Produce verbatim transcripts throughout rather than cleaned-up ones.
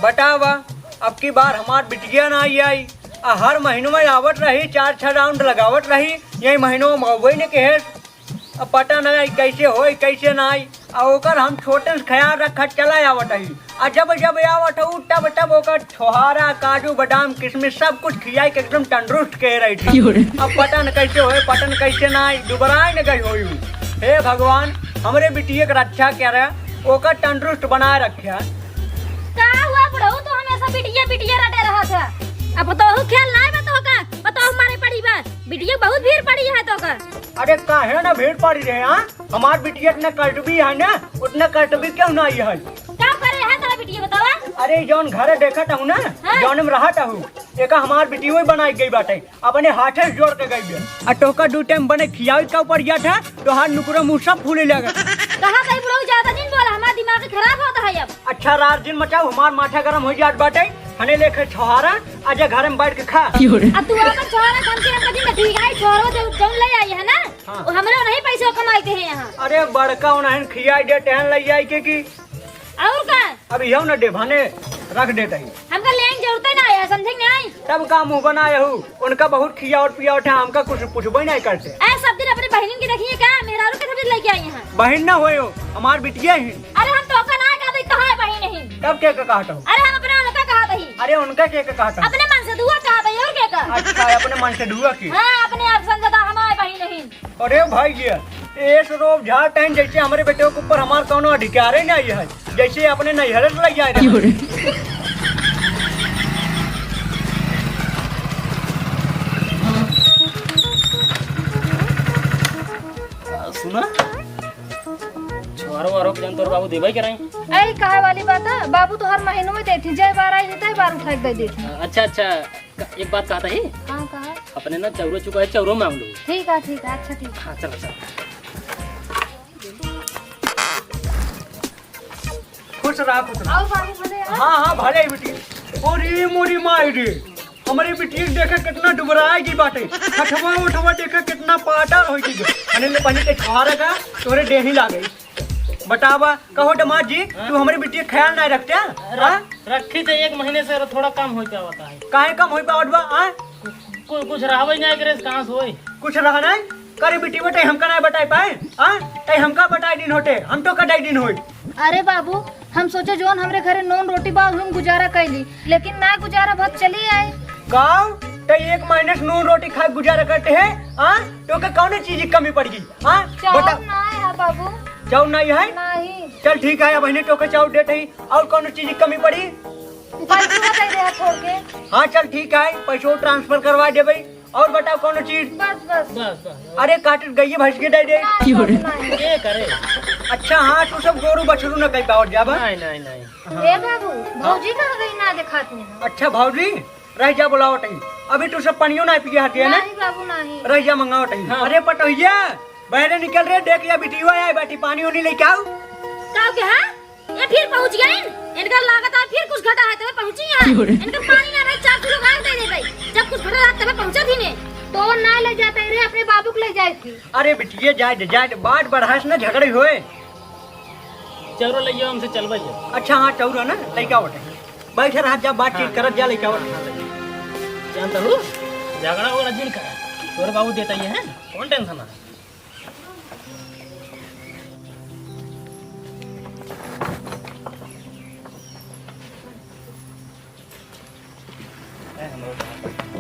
बतावा, अब की बार हमार बिटिया नाहीं आई। आ हर महीनों में आवत रही, चार छह round लगावत रही, यही महीनों में अउबे न कहे। अब पता न कैसे होई, कैसे नाहीं। आ ओकर हम छोटे से ख्याल रखत चला आवत हई। आ जब जब आवत हऊ, तब तब ओकर छोहारा, काजू, बादाम, किशमिश सब कुछ खियाई के एकदम तंदुरुस्त के रही थी। अब पता न कैसे होई, पता न कैसे नाहीं, दुबराई न गई होई। हे भगवान, हमरे बिटिया के रक्षा करे, ओकर तंदुरुस्त बनाए रखे। का हुआ बुढ़ऊ, तू हमेशा बिटिया बिटिया रटे रहत है? अब पतोहू खेल नाहीं बा तोहका, पतोहू मारे पड़ी बा, बिटिया बहुत भीड़ पड़ी है तोहका। अरे काहे ना भीड़ पड़ी रहे, हाँ? हमार बिटिया इतना कर्तबी है ना, उतना कर्तबी क्यों ना आई है? का करे है तेरा बिटिया बतावा? अरे जौन घर देखत हूँ ना, हाँ। जौन में रहत हूँ, एका हमार बिटिया ही बनाई गई बाटे। अपने हाथे से जोड़ के गई बे। आ तोहका दू टाइम बने खियावे का ऊपर जात है, तोहार नुकरा मुँह सब फूले लागत है। कहा भाई बुढ़ऊ ज्यादा जिन बोला, हमार दिमाग खराब होता है अब। अच्छा रार जिन मचाओ, हमार माथा गरम हो जात बाटे। हने लेके छोहारा, आजा घर में बैठ के खा। आ तू आपन छोहारा खन के हमका दिन ठीक है, छोरो जो जौन ले आई है ना, हाँ। वो हमरे नहीं पैसे कमाई के है यहाँ। अरे बड़का उन्हें खियाई देते हैं ले आई के की। और का? अब यहू न देब, हने रख देत हई। हमका लेन जरूरत ही ना है, समझे नहीं? तब का मुँह बनाए हू? उनका बहुत खियावत पियावत है, हमका कुछ पूछबे नहीं करते। ए, सब दिन अपने बहिनिन के देखिए का? मेहरारू के सब दिन लेके आई हैं। बहिन ना होयो, हमार बिटिया ही। अरे हम तोका ना कहते, कहाँ है बहिन ही? तब के का कहत हूँ? अरे हम अपने उनका कहत ही। अरे उनका के का कहत हूँ? अपने मन से दुआ कहत ही, और के का? अच्छा, अपने मन से दुआ की। हाँ, अपने आप समझता हमारे बहिन ही। अरे भाई जी, एस रोब झाड़ टाइम जैसे हमरे बेटे के ऊपर हमार कौनो अधिकार ही नहीं है, जैसे अपने नैहरे से लग जाए रहे। आ, सुना, छोरो वारो के जन तोर बाबू देबे कराई। ऐ कहे वाली बात है, बाबू तो हर महीनों में देती, जय बार आई, तय बार उठा के दे देती। अच्छा, अच्छा, क-, एक बात कहत ही। हाँ, कहा। अपने ना चौरो चुका है, चौरो मांग लो। ठीक है, ठीक है, अच्छा, ठीक है। हाँ, चलो, चलो। खुश रहा, खुश रहा। आओ बाबू, भले आओ। हाँ, हाँ, भले ही बेटी। अरे मोरी माई रे, हमरे बिटिया के देखा कितना दुबराएगी बाटे। हथवा उठवा देखा कितना पातर होइ गई। अने ले पहले ते छोहारा का तोरे देही लागे। बतावा, कहो दामाद जी, हाँ? तू हमरे बिटिया के ख्याल नहीं रखते? रख-, हाँ? रखी थे एक महीने से, थोड़ा कम हो पावत है। काहे कम हो पावत बा, हाँ? कु-, कुछ रहबे नहीं करे, कहाँ से होई? कुछ रहा नहीं? करे बिटिया, तै हमका नहीं बताई पाए, हाँ? तै हमका बताई दिन होते, हम तो कटाई दिन होई। अरे बाबू, हम सोचे जौन हमरे घरे नून रोटी बा, हम गुजारा कैली, लेकिन ना गुजारा भत चली आए। का? तै एक महीने से नून रोटी खाए गुजारा करते हैं, हाँ? तो के कौन चीज की कमी पड़ गई? हाँ, चाउर बता। ना है बाबू। चाउर नहीं है? नहीं। चल ठीक है, अब इन्हें टोके चाउर देते ही। और कौनो चीज की कमी पड़ी? पैसवा दे दे छोड़ के। हाँ, चल ठीक है, पैसो transfer करवा देबे। और बताओ कौनो चीज? बस, बस। बस, बस। अरे काट गई भैंस के दे दे। ना, बस, नहीं। ये करे। अच्छा, हाँ, तू सब गोरू बछरू न कहीं पावत जाबा। नहीं, नहीं, नहीं। ए बाबू, भौजी कहाँ गई ना देखात में? अच्छा, भौजी, रह जा, बुलावत ही। अभी तू सब पानियो ना पिए हटिए ना? नहीं बाबू, नहीं। रह जा, मंगावत ही। हाँ। अरे पटोहिया, बहरे निकल रे, देख या बिटिया आए बाटी, पानी उनी लेके आओ। का हो गया, हाँ? ये फिर पहुँच गए इन? इनका लागत है फिर कुछ घटा है, तबे पहुँची है। क्यों रे? इनका पानी ना रहे, चार किलो गाय दे दे भाई। जब कुछ घटा है, तबे पहुँचा थी ने। तो ना ले जाता रे, अपने बाबू को ले जाए थी। अरे बिटिया, जाए दे, जाए दे, बात बढ़ास ना झगड़े होए। चौरो लइयो हमसे चलबे जो। अच्छा, हाँ, चौरो ना, लइका वटे। बैठे रह जा, बातचीत हाँ। करत जा, लइका वटे। जानता हूँ, झगड़ा वगड़ा जिन करा। तोर बाबू देता ही है, कौन tension है?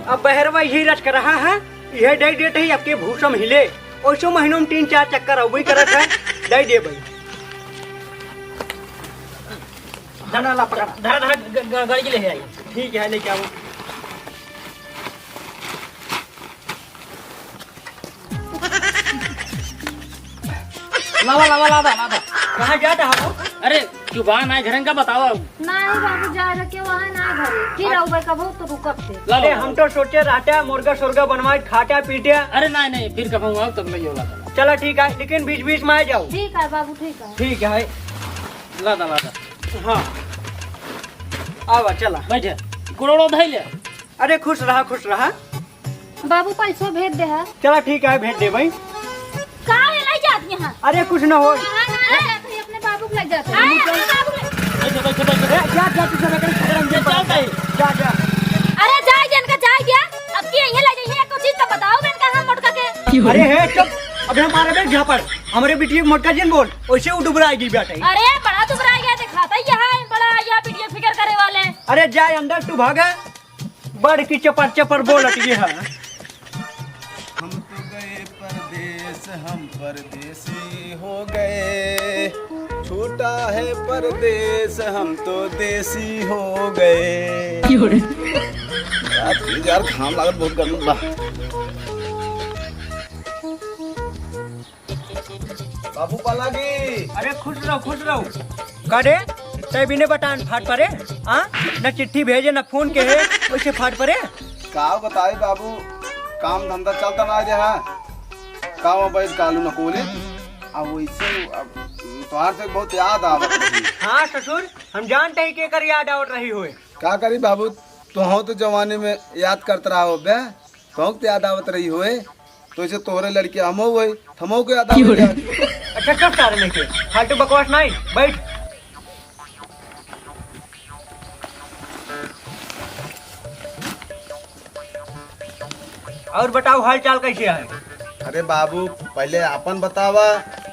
अब बहरवा यही रच कर रहा है, यह दे देते ही आपके भूसम हिले। ओसो महीनों में तीन चार चक्कर अउबे करत है, दे दे भाई। धरा ला पकड़। धरा, धरा, ग-, ग-, गाड़ी के ले आई। ठीक है, लेके आओ। लावा, लावा, लावा, लावा। कहाँ जाता है वो? अरे, चुपा ना, घर का बतावा। नहीं बाबू, जा रखे वहाँ ना घरे। फिर हाँ। आऊबे कबो तो रुकब थे। लावा, अरे, लावा। हम तो सोचे रहता है मुर्गा सुर्गा बनवाए, खाटा पीटे। अरे, नहीं, नहीं, फिर कब हम आओ तब ले आओ, लावा। चला, ठीक है, लेकिन बीच बीच में आ जाओ। ठीक है बाबू, ठीक है। ठीक है। लादा, लादा। हाँ। आवा, चला। बैठे। करोड़ों धैले। अरे, खुश रहा, खुश रहा। बाबू, पैसो भेज दे है। चला, ठीक है, भेज दे भाई। का है, ले जात यहाँ? अरे, कुछ ना हो। हाँ, ना, हाँ, तो ये अपने बाबू को ले जाते हैं। हाँ, अपने बाबू को ले। बैठो, बैठो, बैठो। ए, जा, जा, तू सब एकरे झगड़ा अरे हे चुप, अबे हमारे बे झापड़, हमरे बिटिया के मोटका जिन बोल, वैसे उ डुबराई गई बाटे। अरे बड़ा डुबराई गया, दिखाता ही यहाँ है, बड़ा या बिटिया फिकर करे वाले। अरे जाए अंदर तू भागा, बड़ की चपर चपर बोलत ये है। हम तो गए परदेस, हम परदेसी हो गए। छूटा है परदेस, हम तो देसी हो गए। क्यों रे? यार, यार, घाम लागत बहुत गर्मी बा। बाबू पलागी। अरे खुश रहो, खुश रहो। का रे, तै बिने बटान फाट परे? आ? न चिट्ठी भेजे, न फोन के है, वैसे फाट परे? का बताई बाबू, काम धंधा चलता ना जे, हाँ। काम अब बैठ कालू न कोले। अब वैसे, अब तोहार से बहुत याद आवत रही। हाँ ससुर, हम जानते ही केकर याद आवत रही होए। का करी बाबू, तोहू तो जवानी में याद करत रहा हो बे। तोहू तो याद आवत रही होए, तो इसे तोहरे लड़के हमहू होए, हमहू के याद आवत रही। अच्छा चुप सारे नहीं के, फालतू बकवास नहीं, बैठ। और बताओ हाल चाल कैसे है? अरे बाबू, पहले आपन बतावा,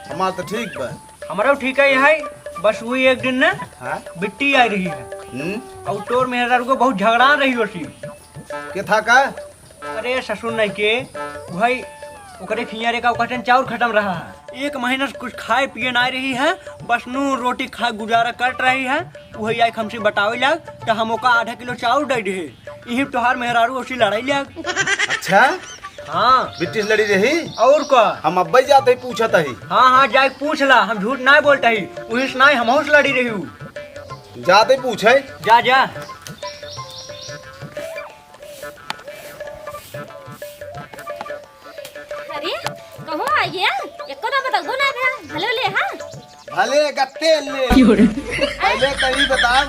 हमार तो ठीक बा। हमारा ठीक है, है बस वही एक दिन ना हाँ? बिट्टी आई रही है। हम्म? और तोर मेहरारू को बहुत झगड़ा रही होसी। के था का? अरे ससुर नहीं के, भाई ओकरे खियारे का ओकर चाउर खत्म रहा है। एक महीना से कुछ खाए पिए ना रही है, बस नून रोटी खा गुजारा करत रही है। वही आई हमसे बतावे लाग तो हम ओका आधा किलो चाउर दे दे। यही तोहार मेहरारू उसी लड़ाई लाग। अच्छा? हाँ। बिट्टी से लड़ी रही? और का? हम अब्बे जाते ही पूछत ही। हाँ, हाँ, जाए पूछ ला, हम झूठ ना बोलते ही। वही से ना हमहू से लड़ी रही हूँ। जाते ही पूछे। जा, जा। अरे, कहो आइए, एको ना बताओ ना भैया, भले ले, हाँ? भले गत्ते ले। क्यों रे? पहले तो ई बताओ,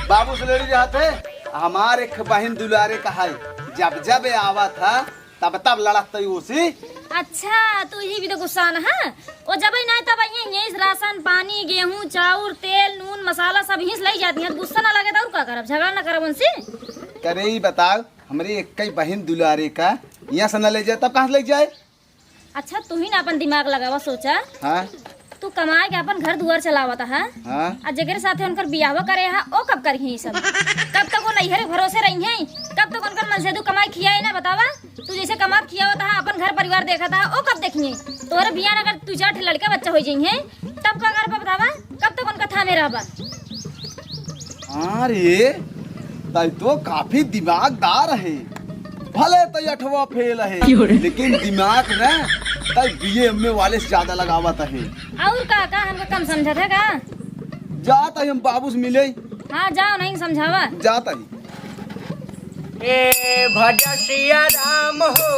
बाबू से लड़ी रहत है, हमार एक बहिन दुलारे का है, जब जब आवत है, तब तब लड़त है उसी। अच्छा, तू ही भी तो गुस्सा न है। ओ जब ही नहीं तब ये, ये राशन पानी, गेहूं, चाउर, तेल, नून, मसाला सब यहीं से ले जाती हैं। गुस्सा ना लगे तो और का करब, झगड़ा ना करब उनसे। करे ई बताओ, हमरे एक ही बहिन दुलारे का यहाँ से न ले जाए, तब कहाँ से ले जाए? अच्छा, तू ही ना अपन दिमाग लगावा, सोचा। हाँ? तू कमाए के अपन घर दुआर चलावत है। हाँ? आ जेकरे साथे उनकर बियाहवा करे है, ओ कब करही ई सब? कब तक वो नैहरे भरोसे रही हैं? कब तक उनकर मनसेदू कमाए खियाए ना बतावा? तू जैसे कमात खियावत है, अपन घर परिवार देखत है, ओ कब देखिए? तोहरे बियाह अगर तू चार ठे लड़के बच्चा हो जाइए, तब का करबा बतावा? कब तक उनका थामे रहबा? अरे, तै तो काफी दिमागदार है। भले तै अठवा फेल है, क्यों रे? लेकिन दिमाग ना तै बीए एमए वाले से ज्यादा लगावत है। और का, का हमका कम समझत है का? जात ही हम बाबू से मिले। हाँ, जाओ, नहीं समझावा। जात ही। ए भजा सिया राम हो,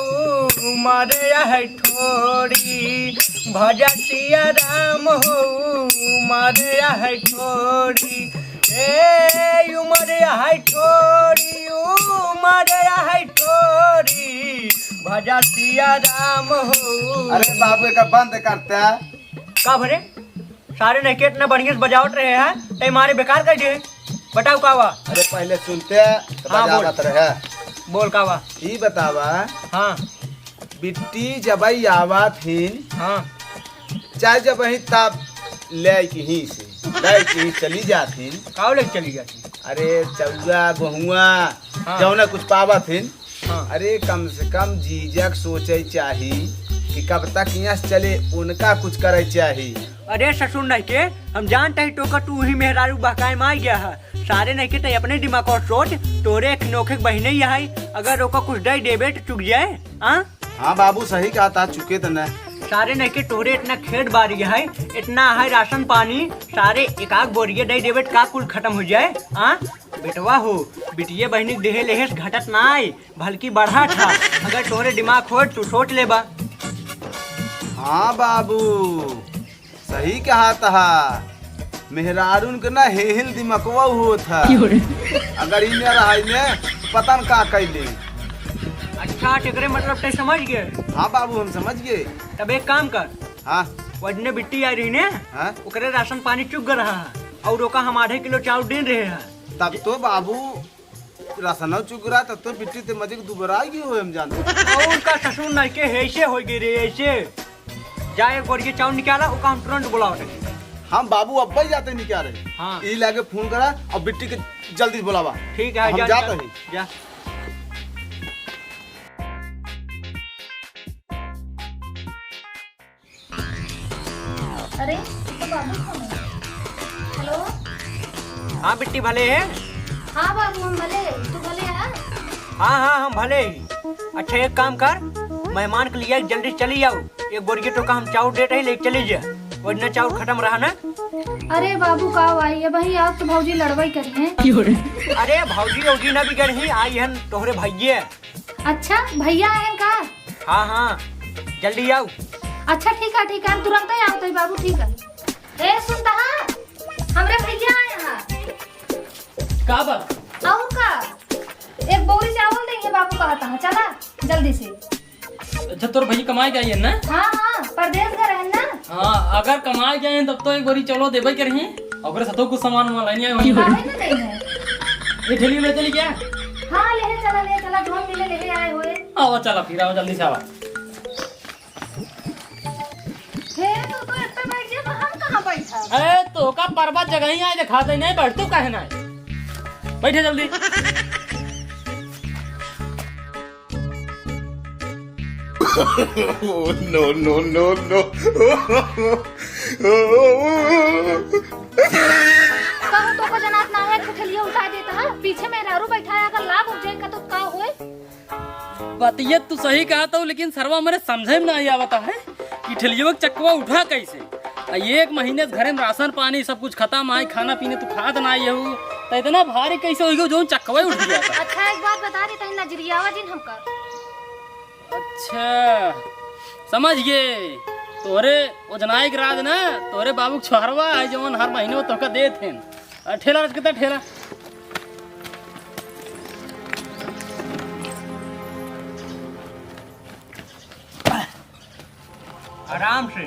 उमर है थोड़ी। भजा सिया राम हो, उमर है थोड़ी। ए उमर है थोड़ी, उमर है थोड़ी। भजा सिया राम हो। अरे बाबू, एका बंद करते हैं। का भरे? सारे नहीं के इतना बढ़िया से बजावत रहे हैं, तै मारे बेकार कर दिए। बताओ का हुआ? अरे पहले सुनते हैं, तो हाँ, बोल। बजावत रहे। बोल का हुआ? ई बतावा। हाँ। बिट्टी जब आई आवत हिन, हाँ। चाहे जब ही तब ले के ही से, ले के ही चली जात हिन। का ले चली जाती? अरे चौगा, गोहुआ, हाँ। जौना कुछ पावत हिन, हाँ। अरे, कम से कम जीजा के सोचे चाही कि कब तक यहाँ से चले, उनका कुछ करे चाही। अरे ससुर नहीं के, हम जानते ही तोका तू ही मेहरारू बहकाए में आ गया है। सारे नहीं के तै अपने दिमाग और सोच, तोरे एक नोखे के बहिने ही है, अगर ओका कुछ दे देबे तो चुक जाए, हाँ? हाँ बाबू, सही कहा था, चुके तो न। सारे नहीं के तोरे इतना खेत बारी है, इतना है राशन पानी, सारे एक आध बोरिये दे देबे तो का कुल खत्म हो जाए, हाँ? बेटवा हो, बिटिये बहिनी के देहे लेहे से घटत ना आए, बल्कि बढ़त है। अगर तोहरे दिमाग होत, तू सोच लेबा। हाँ बाबू, सही कहा तहा। मेहरारून के ना हेहिल दिमकवा होत है। क्यों रे? अगर ई में रहाई ने, पता न का कैले। अच्छा, एकरे मतलब तै समझ गए? हाँ बाबू, हम समझ गए। तब एक काम कर। हाँ। वजने बिट्टी आई रही ने, हाँ? ओकरे राशन पानी चुक रहा है और ओका हम आधे किलो चाउर दे रहे हैं। तब तो बाबू रासनौ चुगरा तब तो बिट्टी ते मजे के दुबराई गई हो हम जानते। और का ससुर नहीं के ऐसे हो गए रे, ऐसे। जा एक बोरिया चाउर निकाला, ओका हम तुरंत बुलावत है। हम बाबू अब्बा ही जाते निकाले। हाँ। ई लागे फोन करा और बिट्टी के जल्दी बुलावा। ठीक है, हम जा जात निकाल। ही। जा। अरे, ई तो बाबू फोन है। हेलो। हाँ बिट्टी, भले है? हाँ बाबू, हम भले है, तू भले है? हाँ, हाँ, हम भले ही। अच्छा, एक काम कर, मेहमान के लिए जल्दी चली जाओ, एक बोरिया तोका हम चाउर देत ही, ले चली जा, वरना चाउर खत्म रहा ना। अरे बाबू, का भाई, अब ही आओ तो भौजी लड़बई करी हैं। अरे भौजी, भौजी ना बिगड़ ही, आई हन तोहरे भैये। अच्छा, भैया आयन का? हाँ, हाँ, जल्दी आओ। अच्छा, ठीक है, ठीक है, हम तुरंत ही आवत ही बाबू, ठीक है। ए, सुनता हा? हमरे भैया आए हैं। का बा? और का? एक बोरी चावल देंगे बाबू, कहता है, चला जल्दी से। अच्छा, तोर भैया कमाए गए हैं ना? हाँ, हाँ, परदेस गए हैं ना। हाँ, अगर कमाए गए हैं तब तो एक बोरी चलो देबे के रही। ओकरे साथो कुछ सामान वामान लेने आए होंगे। काहे ना देंगे? ये ठेली ले चली क्या? हाँ, ले चला, ले चला, जोन मिले ले आए हुए। आवा, चला फिर, आवा, जल्दी से आवा। हे, तू तो इतना बैठ जा, तो हम कहाँ बैठा? अरे, तोका पर्वत जगह ही आए दिखा दे, नहीं बैठ, तू काहे ना आए? बैठे जल्दी। Oh, no, no, no, no। कहूँ तो को जनात ना है, ठेलिया उठा देता है, पीछे मेहरारू बैठा है, अगर लाभ हो जाए का तो का होए? बतिया तू सही कहत हऊ, लेकिन सरवा हमरे समझे में नाहीं आवत है कि ठेलिया के चकवा उठा कैसे? आ एक महीने से घरे में राशन पानी सब कुछ खतम आए, खाना पीना तू खात नाहीं हऊ, तो इतना भारी कैसे होइ गयो जौन चकवा उठ गया था? अच्छा, एक बात बता रही, तहीं नजरियावा जिन हमका। अच्छा, समझ गए, तोहरे ओझनाई के राज ना, तोहरे बाबू के छोहरवा है जौन हर महीने वो तोहका देत हैं। आ, ठेला रख, कितना ठेला? आराम से।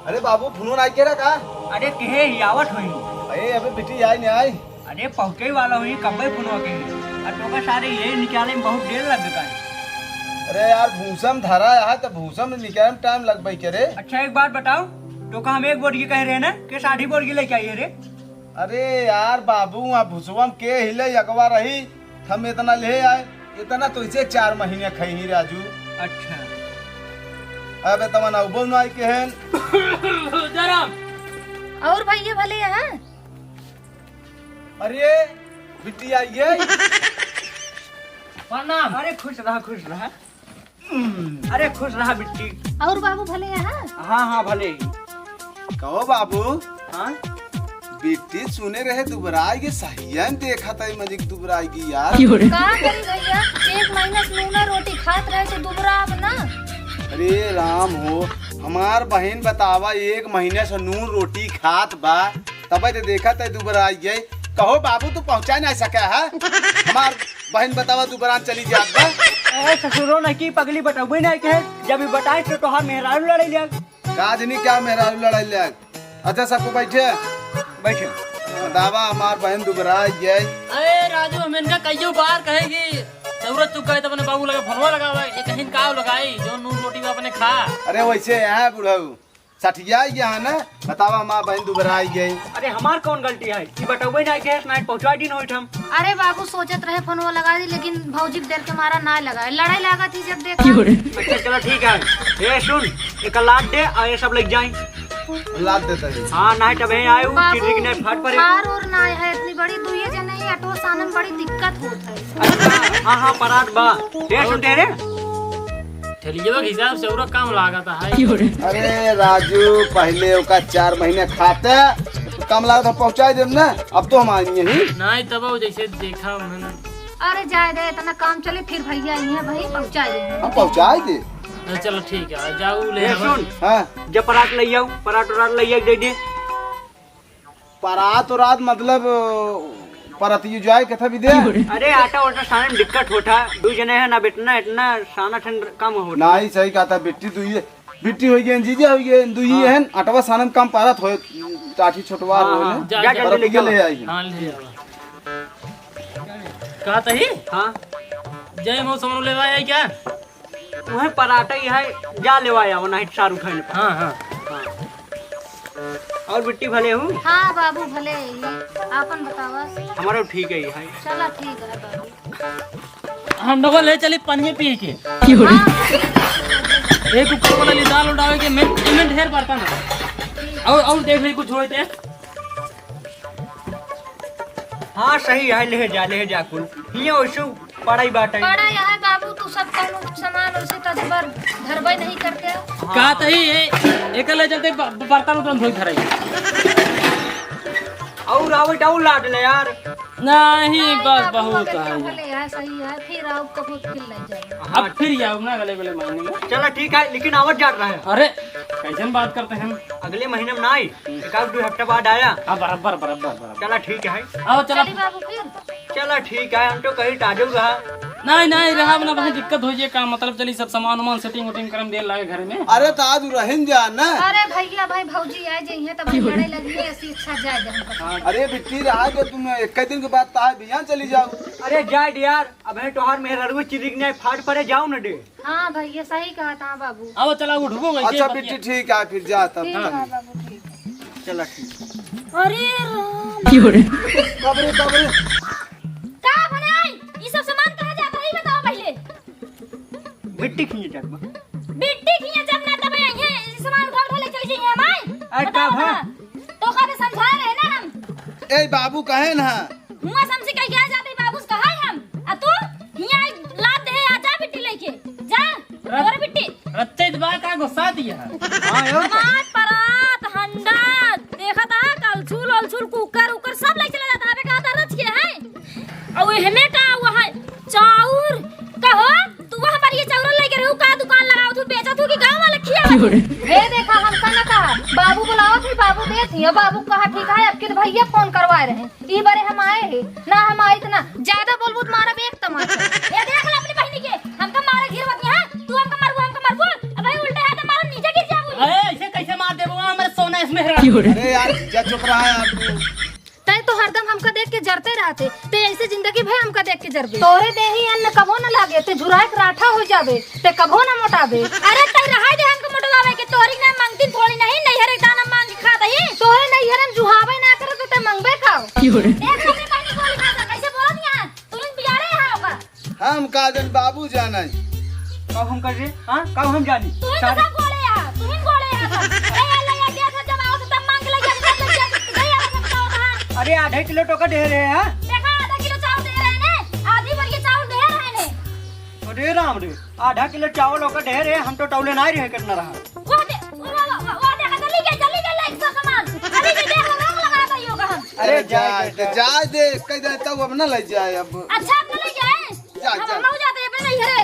अरे बाबू, फोन आई के रहा का? अरे, केहे ही आवत होई। अरे, अबे बिट्टी आई नहीं आई? अरे, पहुँचे वाला होई, कब्बे फोन के। आ तोका सारे ये निकाले में बहुत देर लग गई। अरे यार, भूसा में धरा है, तो भूसा में निकाले में टाइम लगबे के रे। अच्छा, एक बात बताओ, तोका हम एक बोरी कह रहे ना कि साढ़ी बोरी लेके आइए रे? अरे यार बाबू, वहाँ भुसवा में के हिले अगवा रही, हम इतना ले आए, इतना तो इसे चार महीने खाई ही राजू। अच्छा। अबे तमन अउबो ना आई के हैं। जयराम। और भैया भले यहाँ? अरे बिटिया ये। प्रणाम। अरे खुश रहा, खुश रहा। अरे खुश रहा बिट्टी। और बाबू भले हैं? हाँ, हाँ, भले ही। कहो बाबू। हाँ? बिट्टी सुने रहे दुबराई के, सहिया में देखा था मजिक दुबराई की यार। का करी भैया, एक महीना से नूना रोटी खात रहे तो दुबरा अब ना। अरे राम हो, हमार बहिन बतावा, एक महीना से नून रोटी खात बा, तबे तो देखा था दुबराई गई। कहो बाबू, तू पहुँचा नहीं सका है हमार बहन बतावा, तू बरान चली जात बा। ए, ससुरो न की पगली बटौबे नहीं के, जब ई बताई तो तोहार मेहरारू लड़ाई लिया। का जनी क्या मेहरारू लड़ाई लिया? अच्छा, सबको बैठे। बैठे। बतावा, हमार बहन दुबराई गई। अरे राजू, हम इनका कईयो बार कहे कि जरूरत चुका है तो अपने बाबू लगा फोनवा लगावा, एक हिन का लगाई, जो नून रोटी में अपने खा। अरे वैसे यहाँ बुढ़ऊ, सठिया गया है ना, बतावा हमार बहन दुबराई गई। अरे हमार कौन गलती है? ई बटौबे नहीं के, नहीं पहुँचा दिन होइत हम। अरे बाबू सोचत रहे फोनवा लगा दी, लेकिन भौजी के डर के मारा ना लगाए, लड़ाई लागत ही जब देखा। अच्छा चलो ठीक है, ये सुन, एक लाद दे और ये सब लग जाए। लाद देता है। हाँ नहीं तब आए वो बाबू, चिटरी के नहीं फाट पड़े। कार और ना है इतनी बड़ी, दुइये जने ही अटो सानम बड़ी दिक्कत होत है। अच्छा, हाँ हाँ परात बा, ये सुन तेरे। ठेलिया के हिसाब से ओकरा कम लागत है। अरे राजू, पहले ओका चार महीने खाते, कम लागत है, पहुँचाई देम ना, अब तो हम आएंगे ही। नहीं, तब वो जैसे देखा उन्होंने। अरे जाए दे, इतना काम चले, फिर भैया आई हैं भाई, पहुँचाई देंगे। हम पहुँचाई दे। अरे चलो ठीक है, जाओ ले ए, आओ। सुन, हाँ। जब परात ले आओ, परात उरात ले आओ, दे दे। परात उरात मतलब, परत यू जाए कथा भी दे। अरे आटा वाटा साने में दिक्कत होता, दू जने हैं ना बेटना, इतना साना ठन कम होता। नहीं, सही कहा था, बिट्टी दुइये, बिट्टी होई गई, जीजा होई गई, दुइये हाँ। हैं, अटवा साने में कम परत होए, टाठी छोटवा हाँ, होए हाँ, ना। जा, जा, परत जल्दी के लेके ले आओ। आई। हाँ, ले आओ। का तही? हाँ। जय मऊ समरो लेवा आई क्या? उहे पराठा ही है, जा लेवा आओ, नहीं सारू खाने पर। हाँ, हाँ। हाँ। और बिट्टी भले हूँ? हाँ बाबू भले ही। आपन बतावा? हमारो ठीक है, है। चला ठीक है बाबू। हम लोग ले चली पनिया पी के। हाँ। एक ऊपर वाला ली दाल उड़ावे के मैं, मैं ढेर बर्तन है। और, और देख ले कुछ होए ते। हाँ सही है, ले जा, ले जा कुल। ये ओसु पड़ाई बाटे। पड़ा यहाँ बाबू, तू सब कौनो सामान उसे तो जबर धरबे नहीं करते हो। हाँ। का तही ये, एकर ले चलते ब-, बर्तन उर्तन धोई धराई। और आवट और लाद ले यार। नहीं, नहीं बस बाबू, बहुत अब इतना है। भले है, सही है, फिर आओ कबो फिर ले जाए। हाँ। अब फिर आओ ना अगले, अगले महीने में। चला ठीक है, लेकिन आवत जात रहा है। अरे, कैसन बात करते हैं? अगले महीने में ना आई, एक आध दो हफ्ता बाद आया। हाँ, बराबर, बराबर, बराबर। चला ठीक है। आओ, चला। चली बाबू फिर। चला ठीक है, हम तो कहीं ताजू रहा। नहीं, नहीं, रहा ना, भाई दिक्कत हो जाए का, मतलब चली सब सामान उमान setting वटिंग करम देर लागे घर में। अरे तो आज रहन जा ना। अरे भैया, भाई भौजी आ जाइए तो भाई लड़े लगी, ऐसी इच्छा जाए दे हमको। हाँ। अरे बिट्टी रहा जो तुम एक दिन के बाद तार बियाह चली जाओ। अरे जाए दे यार, अब है तोहार मेहरारू चिरिक नहीं फाट पड़े जाओ ना दे। हाँ भैया सही कहा था बाबू। अब चला उठबो गई अच्छा बिट्टी ठीक है, फिर जा तब। ठीक है बाबू, ठीक है। चला ठीक। अरे राम। बाबरे, बाबरे। का बनाई? ई सब सामान कहाँ जात है, ई बताओ पहिले। बिट्टी खिए जात बा। बिट्टी खिए जब ना तब आई है, ई सामान उठा उठा ले चली जाइए हम आई। अरे का भा? तो कबे समझा रहे ना हम। ए बाबू कहे ना। हुआ समझी कह गया जाते बाबू से कहा है हम। आ तू हिया लात दे आ जा बिट्टी लेके। जा। रत-, तोरे बिट्टी। रच्चे बा का गुस्सा दिया। हाँ यो। मार परात हंडा। देखा था कलछुल ओलछुल कुकर उकर सब ले चला जाता है। कहा था रच के है। और हमें का हुआ है? चाउर कहो। तू वहाँ पर ये चाउर लेके रहू का दुकान लगाओ तू बेचा तू कि गाँव वाले खिया? हे देखा हमका ना कहा। बाबू बुलावत है, बाबू देत ही। बाबू कहा ठीक है, अब के भैया फोन करवाए रहे। ई बारे हम आए हैं, ना हम आइत ना। ज्यादा बोलबू त मारब एक तमाचा। ए, देख ले अपनी बहिनी के, हमका मारे घिरवत यहाँ, तू हमका मारबू, हमका मारबू। अब भाई उल्टे हाथ मारब, नीचे गिर जाबू। अरे, ऐसे कैसे मार देबू? हमारे सोना इसमें हरा। अरे यार, जा चुप रहा है आप। तै तो हरदम हमका देख के जरते रहते, ते ऐसे जिंदगी भर हमका देख के जरबे। तोरे देही अन्न कबो न लागे, ते झुराए के राठा हो जाबे। ते कबो ना मोटाबे। अरे तई रहाई दे हमको मोटवावे के, तोहरी ना मांगती थोड़ी नहीं, नैहर एक दाना मांग के खा दही। तोहरे नैहर में जुहावे ना करे तो ते मंगबे खाओ। क्यों रे? देख ले अपनी बहन की बोली भाषा कैसे बोलत यहाँ, तू ही बिगाड़े यहाँ होगा। हम का जन बाबू जाना है। का हम कर रे? हाँ? का हम जानी? तू ही तो सारे सब बोले यहाँ, तू ही बोले यहाँ सब। अरे यार, ले आ गया था जब आओ तो तब मांग के ले गया, तब ले गया, तू ही यहाँ सब बताओ कहाँ? अरे आधा किलो टोका दे रहे हैं, हाँ? देखा आधा किलो चाउर दे रहे हैं, आधी बोरी चाउर दे रहे हैं। अरे राम रे, आधा किलो चावल ओकर ढेर है, हम तो टौले नाई रहे कितना रहा। वो दे, वो, वो, वो, वो देखा, जल्दी गए, जल्दी गए, लाइक से सामान। जल्दी गए, देख लो, रोक लगा दई होगा हम। अरे अरे जाए जाए दे, दे, जाए दे, कह दे तब अब ना ले जाए अब। अच्छा, अब ना ले जाए। जा, हम जा। हम लोग जाते हैं अपने नैहरे।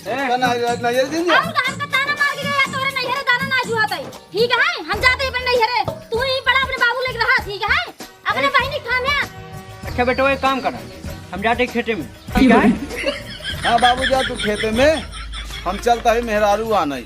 ए, तो ना, ना, ये दिन जा। और हम का ताना मार के गया, तोरे नैहरे दाना ना जुआता है। ठीक है, हम जाते हैं अपने नैहरे। तू ही बड़ा अपने बाबू लेके रहा, ठीक है? अपने बहिनी के थामे। अच्छा बेटवा, एक काम करा, हम जाते खेते में, ठीक है? हाँ बाबू, जा तू खेते में, हम चलता है मेहरारू आने।